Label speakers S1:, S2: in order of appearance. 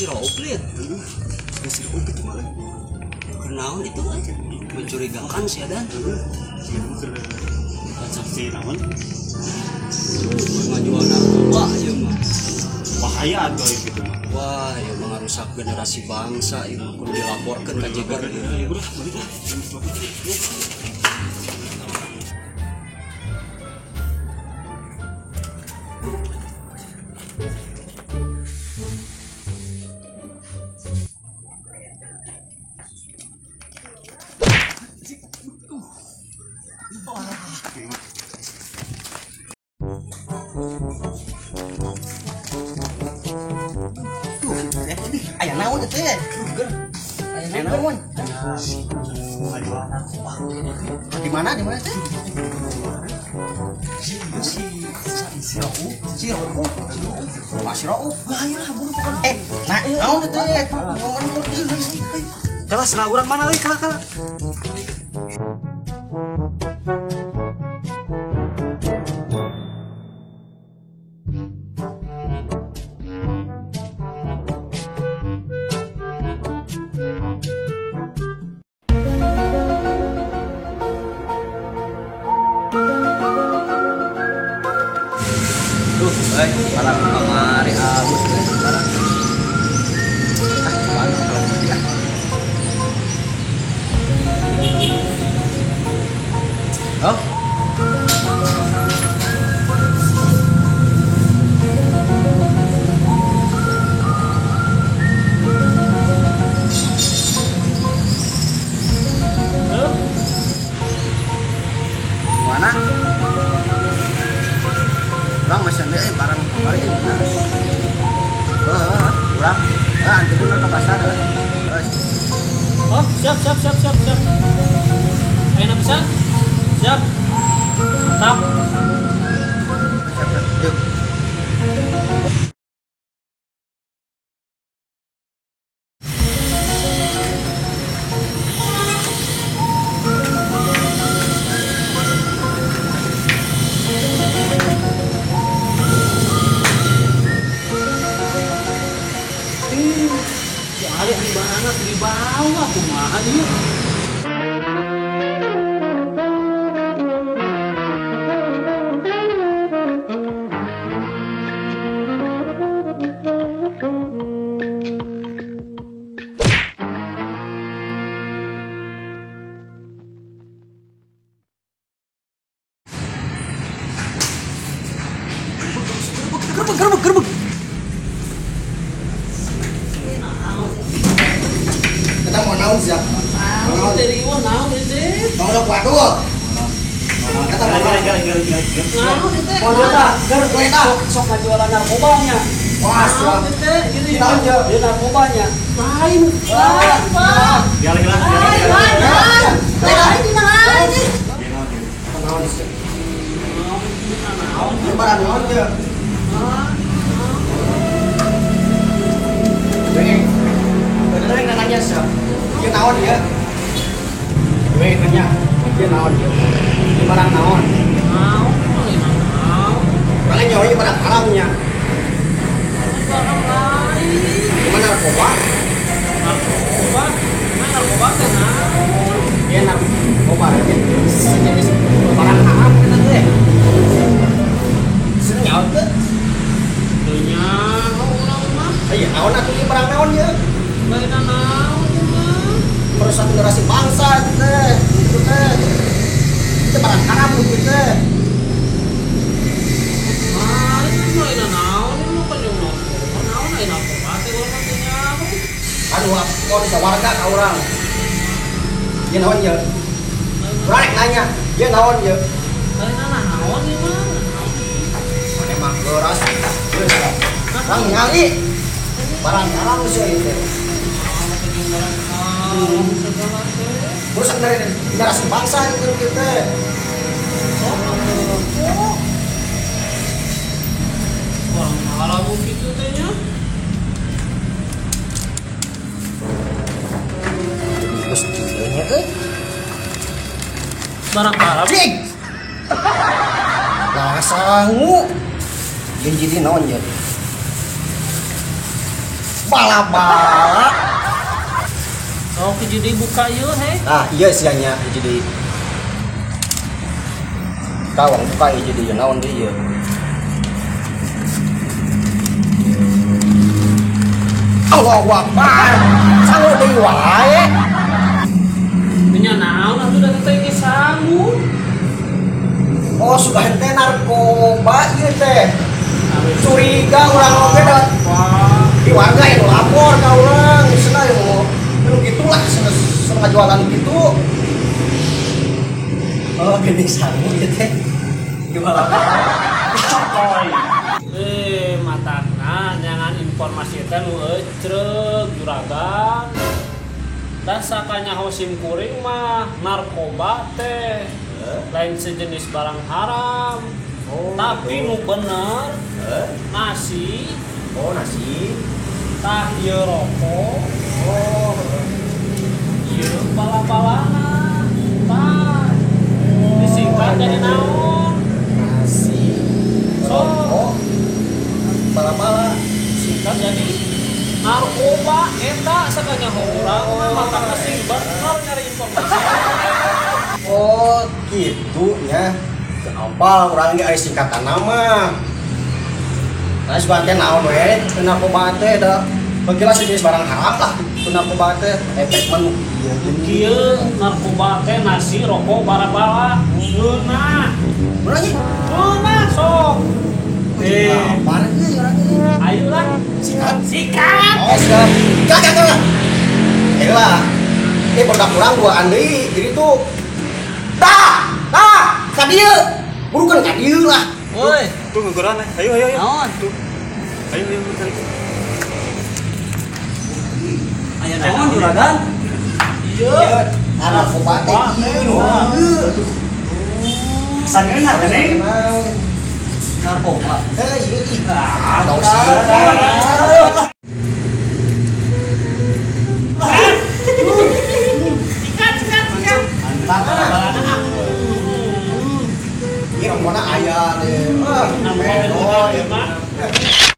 S1: Si Rauf lihat.
S2: Si Rauf itu mah.
S1: Kenaon itu aja. Mencurigakan sih ada.
S2: Si transaksi naon?
S1: Ngajual narkoba ya mah.
S2: Bahaya atuh gitu mah.
S1: Wah, ya mah ngarusak generasi bangsa ieu mah kudu dilaporkeun ka Jeger.
S2: Udah, balik lah.
S3: Aya naon teh? Aya naon? Di mana teh? Si Rauf. Si Rauf. Nah, naon teh?
S1: Kelas lah urang mana euy kalah. Duh, barang kamari halus barang. Ah, mana kalau dia. Oh.
S3: Mana? Urang masih ada barang kemarin gimana? Urang, antar dulu ke pasar.
S4: Oh, siap. Ayo bisa? Siap. Mantap.
S3: Siap. Yuk.
S4: Si Ali di barangna dibawa kumaha ieu?
S1: Gerbek.
S3: Kita mau naon sih?
S4: Naon dari ieu naon teh?
S3: Mau udah waduh. Kata mau
S4: naon teh?
S1: Mau tah, sok ngajualan narkobanya.
S3: Wah,
S4: naon teh? Ini
S1: dia narkobanya.
S4: Lain, Pak.
S2: Lain.
S3: Naon sih? Barang naon teh? Bener yang nanya sih, dia naon ya? Gue nanya, dia naon ya? Ini barang naon?
S4: Naon, naon.
S3: Barangnya nyawa barang haramnya.
S4: Barang lain.
S3: Gimana narkoba?
S4: Narkoba? Mana narkoba teh naon?
S3: Dia narkoba sejenis barang haram kita teh. Sering nyawa teh?
S4: Teu nyaho urang mah.
S3: Iya, naon atuh ieu barang naon ya?
S4: Lain naon mah.
S3: Merusak generasi bangsa itu teh, itu teh. Itu barang haram itu teh.
S4: Ah, itu lain naon mah kan jeung narkoba. Naon lain narkoba teh urang mah teu nyaho.
S3: Aduh, kok bisa warga ka urang. Ieu naon ye? Urang rek nanya, ieu naon ye?
S4: Lain naon ieu mah.
S3: Mane mah geuras. Urang ningali barang haram sih itu. Merusak generasi bangsa itu kita.
S4: Orang malah begitu tehnya.
S3: Terus gilanya eh.
S4: Barang haram.
S3: Cik. Lah sangu. Jeung jadi naon ya? Bala-bala.
S4: Sok hiji deui buka ieu he.
S3: Ah, iya sia nya hiji deui. Kawang buka hiji deui naon deui ieu. Allahu Akbar. Sangu deui wae.
S4: Nya naon atuh da teh geus sangu.
S3: Oh, sudah teh narkoba ieu teh. Curiga urang oge da di warga yang lapor ka urang, cenah yang nu gitulah cenah jualan gitu. Oh, geuning sangu ieu teh. Jual apa?
S4: Matakna nyangan informasi teh nu ecreug juragan. Da sakanyaho sim kuring mah narkoba teh lain sejenis barang haram.
S3: Oh,
S4: tapi
S3: gitu.
S4: Nu bener nasi.
S3: Oh, nasi.
S4: Tah ieu rokok.
S3: Oh,
S4: ieu bala-balana. Tah. Disingkat jadi naon?
S3: Nasi. Rokok. Bala-bala.
S4: Singkat jadi narkoba eta sakanyaho urang mah matakna sing bener nyari informasi.
S3: Oh, gitu nya. Apa urang ge aya singkatan nama. Nah, sugan teh naon we narkoba teh da bagilah sejenis barang haram lah narkoba teh efek mah nu ieu geuning.
S4: Kieu narkoba teh nasi rokok bala-bala. Ngeunah.
S3: Bener nya?
S4: Ngeunah sok.
S3: Lapar euy urang euy.
S4: Ayo lah.
S3: Sikat.
S4: Sikat.
S3: Oh, siap. Gak, gak, gak. Ayo lah. Ini produk kurang duaan deui. Jadi tuh dah, dah, ka dieu. Burukeun ka dieu lah.
S1: Woi,
S2: Tuh ngegoran, ayo ayo ayo.
S1: naon?
S2: Tuh. Ayo ayo cari.
S1: Aya naon juragan?
S4: Iya.
S3: Narkoba teh ieu nu ieu.
S2: Sangeuna geuning.
S1: Narkoba.
S3: Eh, ieu ih.
S4: Ah,
S3: Tahu sih.
S4: Sikat, sikat, sikat.
S3: Mantap. Ieu rongkona aya deh. Ah,
S4: Narkoba
S3: melo.
S4: ieu mah.